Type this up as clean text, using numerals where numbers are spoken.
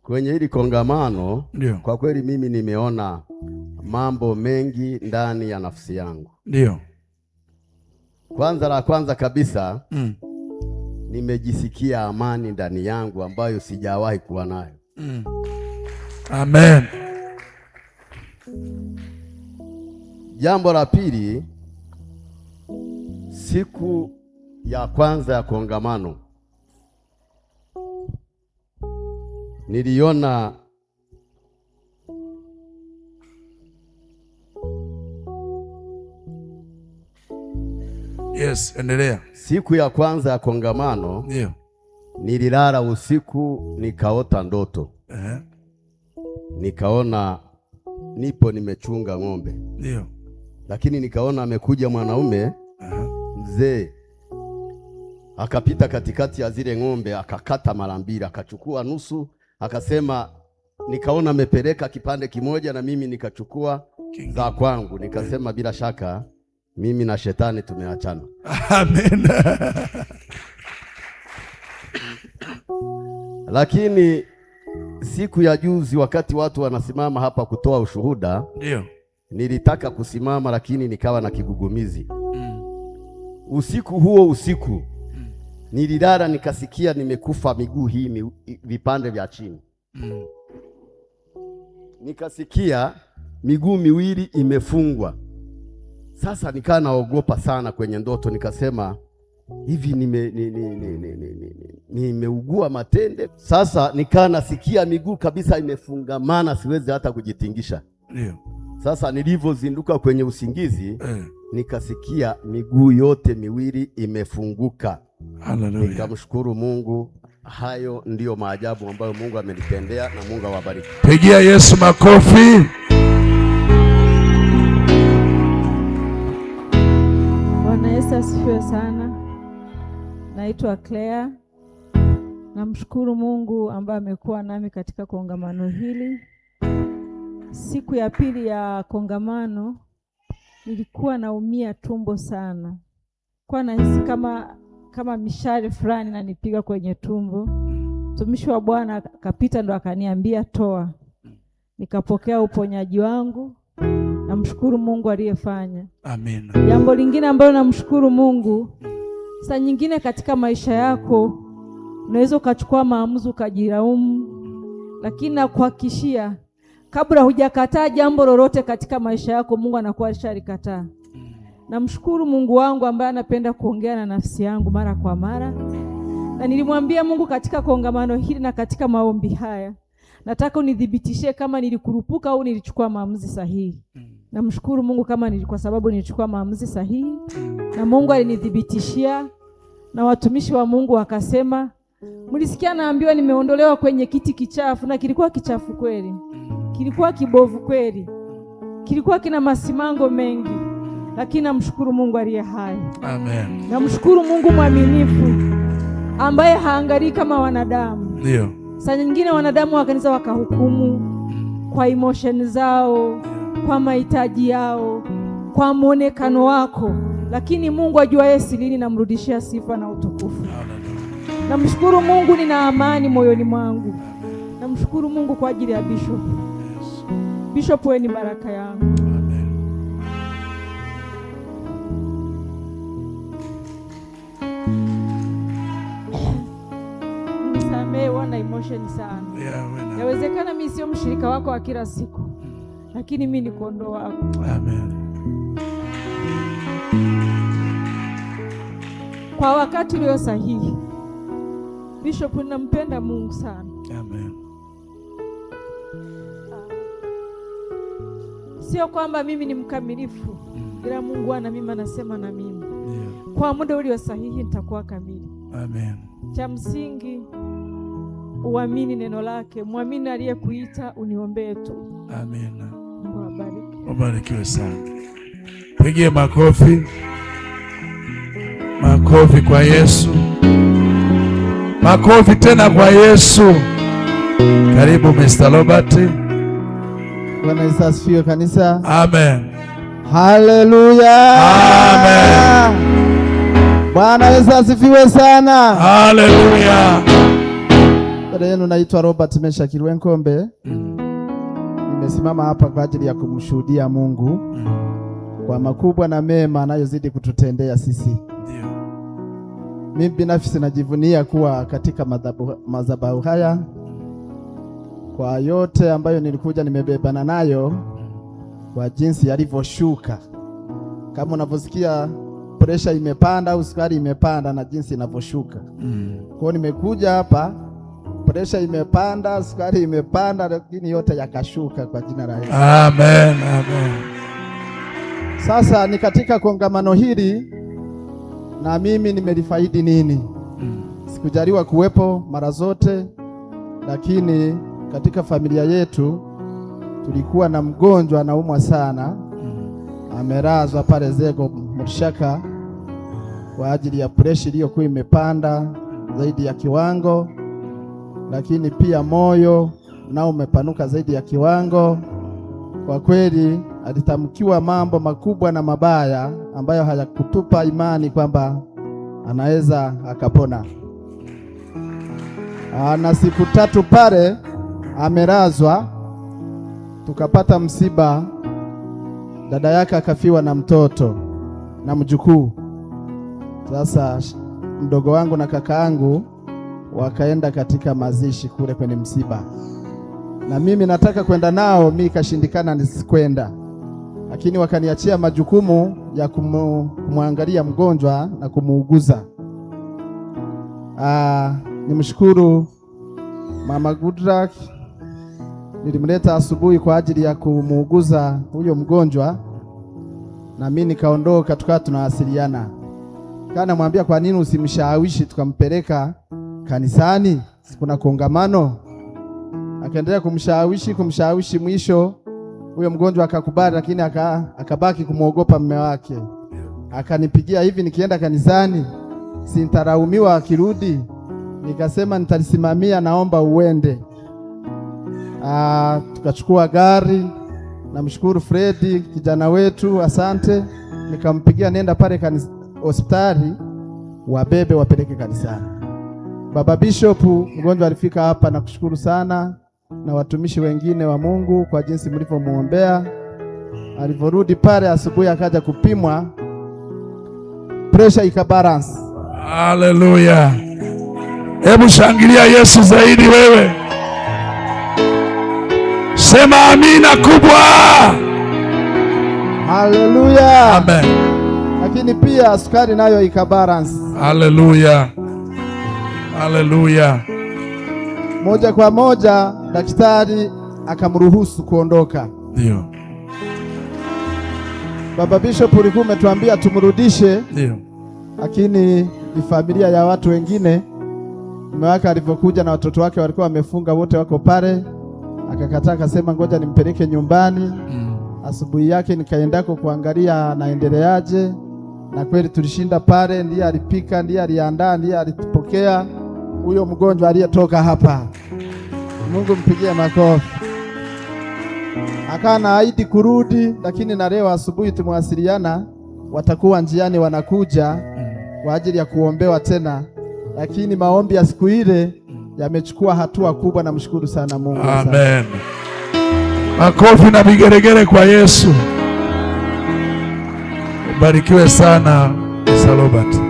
Kwenye hili kongamano, Ndio. kwa kweli mimi nimeona mambo mengi ndani ya nafsi yangu. Ndio. Kwanza, la kwanza kabisa, nimejisikia amani ndani yangu ambayo sijawahi kuwa nayo. Amen. Jambo la pili, siku ya kwanza ya kongamano niliona Yes, endelea. Siku ya kwanza ya kongamano Ndio. nililala usiku nikaota ndoto. Nikaona nipo nimechunga ng'ombe. Ndio. Lakini nikaona amekuja mwanaume mzee, akapita katikati ya zile ng'ombe, akakata mara mbili, akachukua nusu, akasema, nikaona amepeleka kipande kimoja na mimi nikachukua za kwangu. Nikasema bila shaka mimi na shetani tumeachana. Amen. Lakini siku ya juzi wakati watu wanasimama hapa kutoa ushuhuda, Ndio. nilitaka kusimama lakini nikawa na kigugumizi. Usiku huo usiku nililala nikasikia nimekufa miguu hii vipande vya chini. Nikasikia miguu miwili imefungwa. Sasa nikaa naogopa sana kwenye ndoto, nikasema hivi nimeugua matende. Sasa nikaa nasikia miguu kabisa imefungamana, siwezi hata kujitingisha. Ndio. Sasa nilivyozinduka kwenye usingizi, nikasikia miguu yote miwili imefunguka. Hallelujah. Nikamshukuru Mungu. Hayo ndiyo maajabu ambayo Mungu amenitendea, na Mungu awabariki. Pigia Yesu makofi. Bwana Yesu asifiwe sana. Naitwa Claire. Namshukuru Mungu ambaye amekuwa nami katika kongamano hili. Siku ya pili ya kongamano nilikuwa naumia tumbo sana. Kwa nahisi kama mishale fulani inanipiga kwenye tumbo. Mtumishi wa Bwana akapita ndo akaniambia toa. Nikapokea uponyaji wangu. Namshukuru Mungu aliyefanya. Amina. Jambo lingine ambalo namshukuru Mungu, saa nyingine katika maisha yako unaweza ukachukua maamuzi ukajilaumu, lakini nakuhakikishia kabla hujakataa jambo lolote katika maisha yako, Mungu anakuwa alishalikataa. Namshukuru Mungu wangu ambaye anapenda kuongea na nafsi yangu mara kwa mara. Na nilimwambia Mungu katika kongamano hili na katika maombi haya, nataka unithibitishie kama nilikurupuka au nilichukua maamuzi sahihi. Namshukuru Mungu kama kwa sababu nilichukua maamuzi sahihi, na Mungu alinithibitishia, na watumishi wa Mungu wakasema, mlisikia naambiwa nimeondolewa kwenye kiti kichafu, na kilikuwa kichafu kweli, kilikuwa kibovu kweli, kilikuwa kina masimango mengi, lakini namshukuru Mungu aliye hai. Amen. Namshukuru Mungu mwaminifu ambaye haangalii kama wanadamu. Ndio. Saa nyingine wanadamu wa kanisa wakahukumu kwa emotion zao, kwa mahitaji yao, kwa muonekano wako, lakini Mungu ajuaye sirini namrudishia sifa na utukufu. Namshukuru Mungu, nina amani moyoni mwangu. Namshukuru Mungu kwa ajili ya Bishop. Bishop, wewe ni baraka yangu. Amen. Nisamehe, wana emotion sana. Yeah, Yawezekana mimi sio mshirika wako wa kila siku, lakini mimi ni kondoo wako. Amen. Kwa wakati ulio sahihi. Bishop, ninampenda Mungu sana. Amen. Sio kwamba mimi ni mkamilifu, ila Mungu ana mimi anasema na mimi. Yeah. Kwa muda ulio sahihi nitakuwa kamili. Amen. Cha msingi uamini neno lake, muamini aliyekuita, uniombee tu. Amen. Mungu awabariki. Ubarikiwe sana. Pigie makofi. Makofi kwa Yesu. Makofi tena kwa Yesu. Karibu Mr. Robert. Bwana Yesu asifiwe kanisa. Amen. Haleluya. Amen. Bwana Yesu asifiwe sana. Haleluya. Mbele yenu naitwa Robert Mesha Lwenkombe. Nimesimama hapa kwa ajili ya kumshuhudia Mungu kwa makubwa na mema anayozidi kututendea sisi. Ndio. Mimi binafsi najivunia kuwa katika madhabahu haya kwa yote ambayo nilikuja nimebebana nayo, kwa jinsi yalivyoshuka. Kama unavyosikia presha imepanda au sukari imepanda na jinsi inavyoshuka. Kwa hiyo nimekuja hapa, presha imepanda, sukari imepanda, lakini yote yakashuka kwa jina la Yesu. Amen, amen. Sasa ni katika kongamano hili na mimi nimelifaidi nini? Sikujaliwa kuwepo mara zote, lakini katika familia yetu tulikuwa na mgonjwa anaumwa sana, amelazwa pale Zego Murshaka kwa ajili ya presha iliyokuwa imepanda zaidi ya kiwango, lakini pia moyo nao umepanuka zaidi ya kiwango. Kwa kweli alitamkiwa mambo makubwa na mabaya ambayo hayakutupa imani kwamba anaweza akapona. Na siku 3 pale amelazwa, tukapata msiba, dada yake akafiwa na mtoto na mjukuu. Sasa mdogo wangu na kakaangu wakaenda katika mazishi kule kwenye msiba, na mimi nataka kwenda nao, mimi ikashindikana nisikwenda, lakini wakaniachia majukumu ya kumwangalia mgonjwa na kumuuguza. Nimshukuru Mama Goodluck, nilimleta asubuhi kwa ajili ya kumuuguza huyo mgonjwa, na mimi nikaondoka, tukawa tunawasiliana. Kana mwambia kwa nini usimshawishi tukampeleka kanisani, kuna kongamano. Akaendelea kumshawishi, mwisho huyo mgonjwa akakubali, lakini akabaki kumuogopa mume wake. Akanipigia hivi, nikienda kanisani sintaraumiwa akirudi? Nikasema nitalisimamia, naomba uende. Tukachukua gari. Namshukuru Fredi kijana wetu, asante. Nikampigia nenda pale hospitali wabebe wapeleke kanisani. Baba Bishop, mgonjwa alifika hapa, na kushukuru sana na watumishi wengine wa Mungu kwa jinsi mlivyomuombea. Alivorudi pale asubuhi akaja kupimwa, pressure ikabalance. Haleluya. Hebu shangilia Yesu zaidi wewe. Sema amina kubwa. Haleluya. Amen. Lakini pia sukari nayo ikabalance. Haleluya. Haleluya. Moja kwa moja daktari akamruhusu kuondoka. Ndio. Baba Bishop, ulikuwa umetuambia tumrudishe. Ndio. Lakini ni familia ya watu wengine. Mume wake alipokuja na watoto wake walikuwa wamefunga wote wako pale, akakataa akasema ngoja nimpeleke nyumbani. Asubuhi yake nikaendako kuangalia anaendeleaje, na kweli tulishinda pale, ndiye alipika, ndiye aliandaa, ndiye alitupokea huyo mgonjwa aliyetoka hapa. Mungu mpigie makofi. Akawa naahidi kurudi, lakini na leo asubuhi tumewasiliana, watakuwa njiani wanakuja kwa ajili ya kuombewa tena, lakini maombi ya siku ile yamechukua hatua kubwa. Namshukuru sana Mungu. Amen. Makofi na vigeregere kwa Yesu. Ubarikiwe sana Mr. Robert.